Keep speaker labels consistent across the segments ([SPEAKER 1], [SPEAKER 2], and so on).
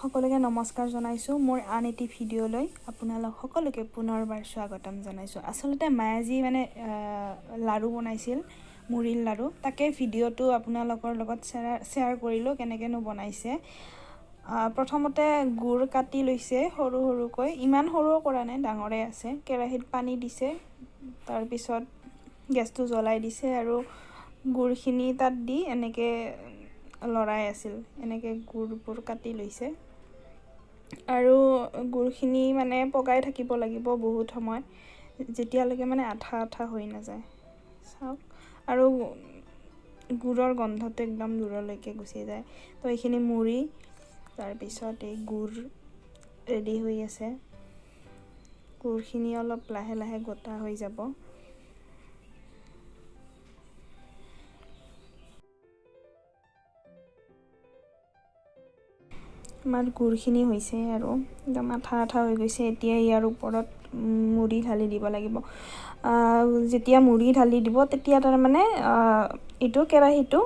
[SPEAKER 1] সকলোকে নমস্কাৰ জনাইছোঁ। মোৰ আন এটি ভিডিঅ'লৈ আপোনালোক সকলোকে পুনৰবাৰ স্বাগতম জনাইছোঁ। আচলতে মায়ে যি মানে লাড়ু বনাইছিল, মুড়িৰ লাড়ু, তাকে ভিডিঅ'টো আপোনালোকৰ লগত শ্বেয়াৰ কৰিলোঁ কেনেকৈনো বনাইছে। প্ৰথমতে গুড় কাটি লৈছে সৰু সৰুকৈ, ইমান সৰুও কৰা নাই, ডাঙৰে আছে। কেৰাহীত পানী দিছে, তাৰপিছত গেছটো জ্বলাই দিছে আৰু গুড়খিনি তাত দি এনেকৈ লৰাই আছিল। এনেকৈ গুড়বোৰ কাটি লৈছে আৰু গুড়খিনি মানে পগাই থাকিব লাগিব বহুত সময়, যেতিয়ালৈকে মানে আঠা আঠা হৈ নাযায়। চাওক, আৰু গুড়ৰ গন্ধটো একদম দূৰলৈকে গুচি যায়। তো এইখিনি মুড়ি, তাৰপিছত এই গুড় ৰেডি হৈ আছে। গুড়খিনি অলপ লাহে লাহে গোটা হৈ যাব। আমাৰ গুড়খিনি হৈছে আৰু একদম আঠা আঠা হৈ গৈছে। এতিয়া ইয়াৰ ওপৰত মুড়ি ঢালি দিব লাগিব। যেতিয়া মুড়ি ঢালি দিব তেতিয়া তাৰমানে এইটো কেৰাহীটো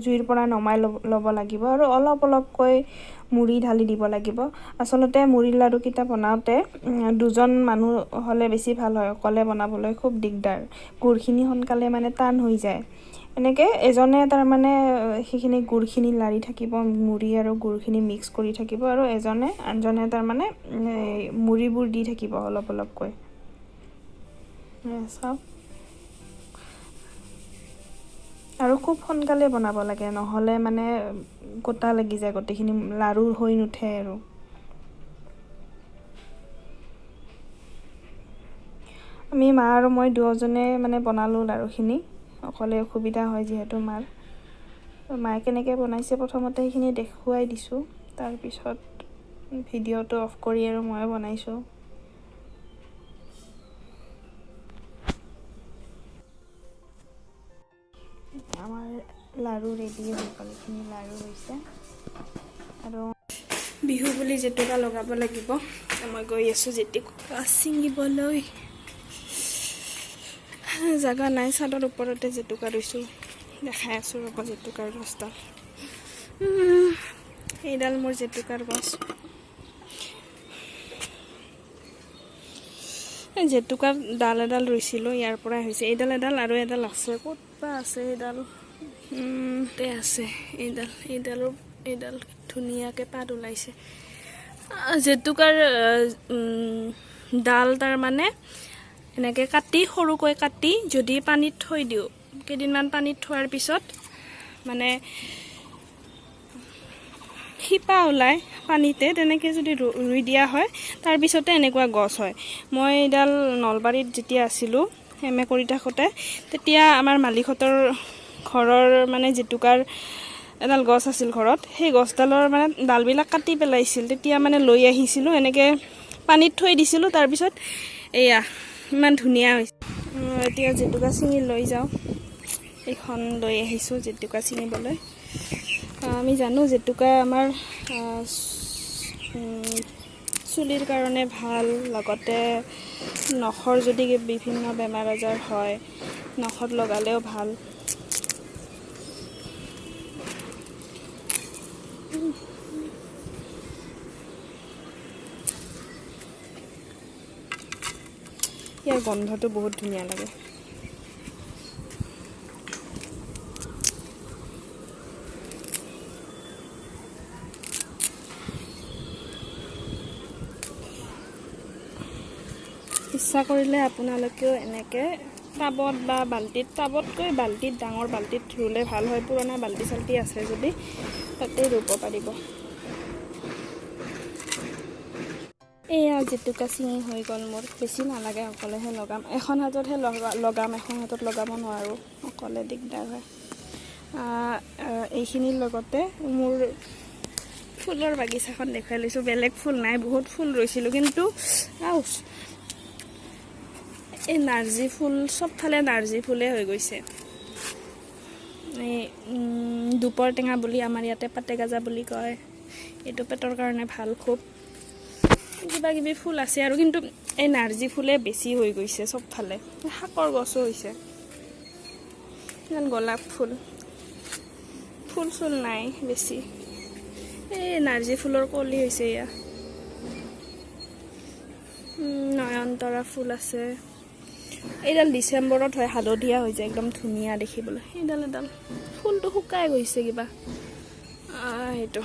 [SPEAKER 1] জুইৰ পৰা নমাই ল'ব লাগিব আৰু অলপ অলপকৈ মুড়ি ঢালি দিব লাগিব। আচলতে মুড়িৰ লাড়ুকেইটা বনাওঁতে দুজন মানুহ হ'লে বেছি ভাল হয়, অকলে বনাবলৈ খুব দিগদাৰ। গুড়খিনি সোনকালে মানে টান হৈ যায়। এনেকৈ এজনে তাৰমানে সেইখিনি গুড়খিনি লাৰি থাকিব, মুড়ি আৰু গুড়খিনি মিক্স কৰি থাকিব, আৰু এজনে আনজনে তাৰমানে মুড়িবোৰ দি থাকিব অলপ অলপকৈ। চাওক, আৰু খুব সোনকালে বনাব লাগে, নহ'লে মানে গোটা লাগি যায়, গোটেইখিনি লাড়ু হৈ নুঠে। আৰু আমি মা আৰু মই দুয়োজনে মানে বনালোঁ লাড়ুখিনি, অকলে অসুবিধা হয় যিহেতু মাৰ। মায়ে কেনেকৈ বনাইছে প্ৰথমতে সেইখিনি দেখুৱাই দিছোঁ, তাৰপিছত ভিডিঅ'টো অফ কৰি আৰু ময়ো বনাইছোঁ। আমাৰ লাড়ু ৰেডি হৈ গ'ল, এইখিনি লাড়ু হৈছে। আৰু বিহু বুলি জেতুকা লগাব লাগিব, মই গৈ আছোঁ জেতুকা ছিঙিবলৈ। জাগা নাই, চাদৰ ওপৰতে জেতুকা ৰুইছোঁ। দেখাই আছোঁ ৰ'ব জেতুকাৰ গছডাল। এইডাল মোৰ জেতুকাৰ গছ। জেতুকাৰ ডাল এডাল ৰুইছিলোঁ, ইয়াৰ পৰাই হৈছে। এইডাল এডাল আৰু এডাল আছে, ক'ত বা আছে এইডাল, আছে এইডাল, এইডালো এইডাল ধুনীয়াকৈ পাত ওলাইছে। জেতুকাৰ ডাল তাৰমানে এনেকৈ কাটি, সৰুকৈ কাটি যদি পানীত থৈ দিওঁ, কেইদিনমান পানীত থোৱাৰ পিছত মানে শিপা ওলায় পানীতে, তেনেকৈ যদি ৰুই দিয়া হয় তাৰপিছতে এনেকুৱা গছ হয়। মই এইডাল নলবাৰীত যেতিয়া আছিলোঁ এম এ কৰি থাকোঁতে, তেতিয়া আমাৰ মালিকহঁতৰ ঘৰৰ মানে জেতুকাৰ এডাল গছ আছিল ঘৰত, সেই গছডালৰ মানে ডালবিলাক কাটি পেলাইছিল। তেতিয়া মানে লৈ আহিছিলোঁ, এনেকৈ পানীত থৈ দিছিলোঁ, তাৰপিছত এয়া ইমান ধুনীয়া হৈছে। এতিয়া জেতুকা ছিঙি লৈ যাওঁ, এইখন লৈ আহিছোঁ জেতুকা ছিঙিবলৈ। আমি জানো জেতুকা আমাৰ চুলিৰ কাৰণে ভাল, লগতে নখৰ যদি বিভিন্ন বেমাৰ আজাৰ হয় নখত লগালেও ভাল। ইয়াৰ গন্ধটো বহুত ধুনীয়া লাগে। ইচ্ছা কৰিলে আপোনালোকেও এনেকৈ টাবত বা বাল্টিত, টাবতকৈ বাল্টিত, ডাঙৰ বাল্টিত ৰুলে ভাল হয়। পুৰণা বাল্টি চাল্টি আছে যদি তাতে ৰুব পাৰিব। এয়া জেতুকা ছিঙি হৈ গ'ল মোৰ, বেছি নালাগে, অকলেহে লগাম। এখন হাততহে লগাম, এখন হাতত লগাব নোৱাৰোঁ, অকলে দিগদাৰ হয়। এইখিনিৰ লগতে মোৰ ফুলৰ বাগিচাখন দেখুৱাই লৈছোঁ। বেলেগ ফুল নাই, বহুত ফুল ৰুইছিলোঁ, কিন্তু এই নাৰ্জী ফুল চবফালে নাৰ্জী ফুলে হৈ গৈছে। এই দুপৰ টেঙা বুলি আমাৰ ইয়াতে পাতেগাজা বুলি কয়, এইটো পেটৰ কাৰণে ভাল খুব। কিবা কিবি ফুল আছে আৰু, কিন্তু এই নাৰ্জী ফুলে বেছি হৈ গৈছে চবফালে। শাকৰ গছো হৈছে, ইমান গোলাপ ফুল, ফুল চুল নাই বেছি। এই নাৰ্জী ফুলৰ কলি হৈছে এয়া। নয়নতৰা ফুল আছে। এইডাল ডিচেম্বৰত হয়, হালধীয়া হৈ যায়, একদম ধুনীয়া দেখিবলৈ। এইডাল এডাল ফুলটো শুকাই গৈছে কিবা। সেইটো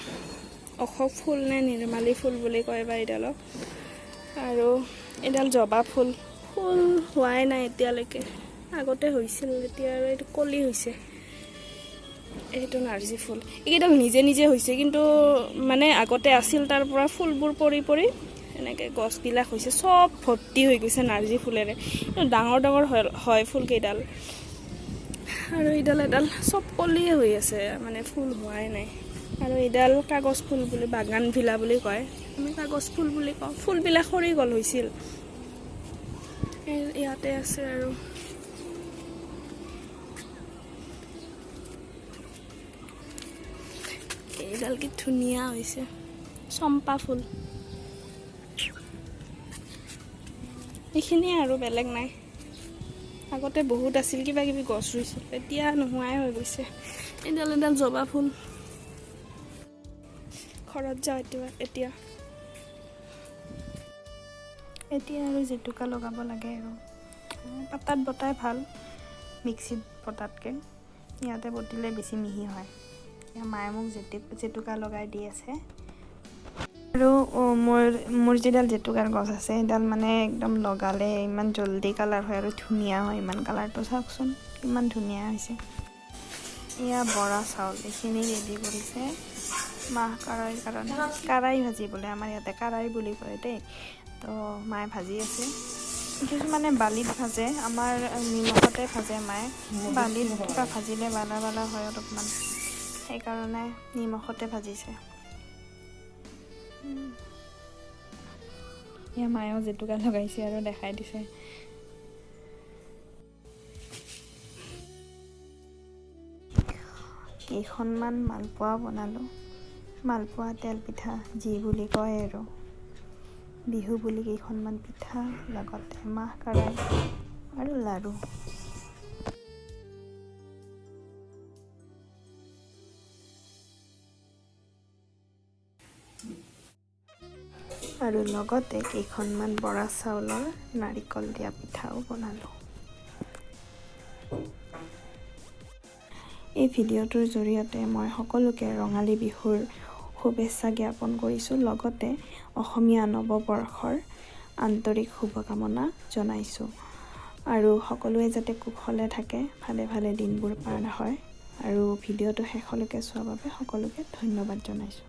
[SPEAKER 1] অশোক ফুল নে নিৰ্মালী ফুল বুলি কয় বা এইডালক। আৰু এইডাল জবা ফুল, ফুল হোৱাই নাই এতিয়ালৈকে, আগতে হৈছিল, এতিয়া আৰু এইটো কলি হৈছে। এইটো নাৰ্জী ফুল, এইকেইডাল নিজে নিজে হৈছে, কিন্তু মানে আগতে আছিল, তাৰ পৰা ফুলবোৰ পৰি পৰি এনেকৈ গছবিলাক হৈছে, চব ভৰ্তি হৈ গৈছে নাৰ্জী ফুলেৰে। ডাঙৰ ডাঙৰ হয় ফুলকেইডাল। আৰু এইডাল এডাল চব কলিয়ে হৈ আছে, মানে ফুল হোৱাই নাই। আৰু এইডাল কাগজ ফুল বুলি, বাগান ভিলা বুলি কয়, আমি কাগজ ফুল বুলি কওঁ। ফুলবিলাক সৰি গ'ল হৈছিল। ইয়াতে আছে আৰু এইডাল কি ধুনীয়া হৈছে, চম্পা ফুল। এইখিনিয়ে আৰু, বেলেগ নাই। আগতে বহুত আছিল, কিবা কিবি গছ ৰুইছিল, এতিয়া নোহোৱাই হৈ গৈছে। এইডাল এডাল জবা ফুল। ঘৰত যাওঁ এতিয়া। এতিয়া এতিয়া আৰু জেতুকা লগাব লাগে আৰু পাতাত বটাই ভাল, মিক্সিত বটাতকৈ ইয়াতে বটিলে বেছি মিহি হয়। এতিয়া মায়ে মোক জেতুকা লগাই দি আছে। আৰু মোৰ যিডাল জেতুকাৰ গছ আছে, সেইডাল মানে একদম লগালে ইমান জল্দি কালাৰ হয় আৰু ধুনীয়া হয়। ইমান কালাৰটো চাওকচোন, কিমান ধুনীয়া হৈছে। এয়া বৰা চাউল, এইখিনি ৰেডি কৰিছে মাহ কাৰাইৰ কাৰণে, কাৰাই ভাজিবলৈ। আমাৰ ইয়াতে কাৰাই বুলি কয় দেই। তো মায়ে ভাজি আছে। কিছুমানে বালিত ভাজে, আমাৰ নিমখতে ভাজে মায়ে। বালিত কিবা ভাজিলে বালা বালা হয় অলপমান, সেইকাৰণে নিমখতে ভাজিছে। এয়া মায়েও জেতুকা লগাইছে আৰু দেখাই দিছে। কেইখনমান মালপোৱা বনালোঁ, মালপোৱা তেল পিঠা যি বুলি কয় আৰু বিহু বুলি কেইখনমান পিঠা, লগতে মাহ কৰাই আৰু লাড়ু। আৰু লগতে কেইখনমান বৰা চাউলৰ নাৰিকল দিয়া পিঠাও বনালোঁ। এই ভিডিঅ'টোৰ জৰিয়তে মই সকলোকে ৰঙালী বিহুৰ শুভেচ্ছা জ্ঞাপন কৰিছোঁ, লগতে অসমীয়া নৱবৰ্ষৰ আন্তৰিক শুভকামনা জনাইছোঁ। আৰু সকলোৱে যাতে কুশলে থাকে, ভালে ভালে দিনবোৰ পাৰ হয়। আৰু ভিডিঅ'টো শেষলৈকে চোৱাৰ বাবে সকলোকে ধন্যবাদ জনাইছোঁ।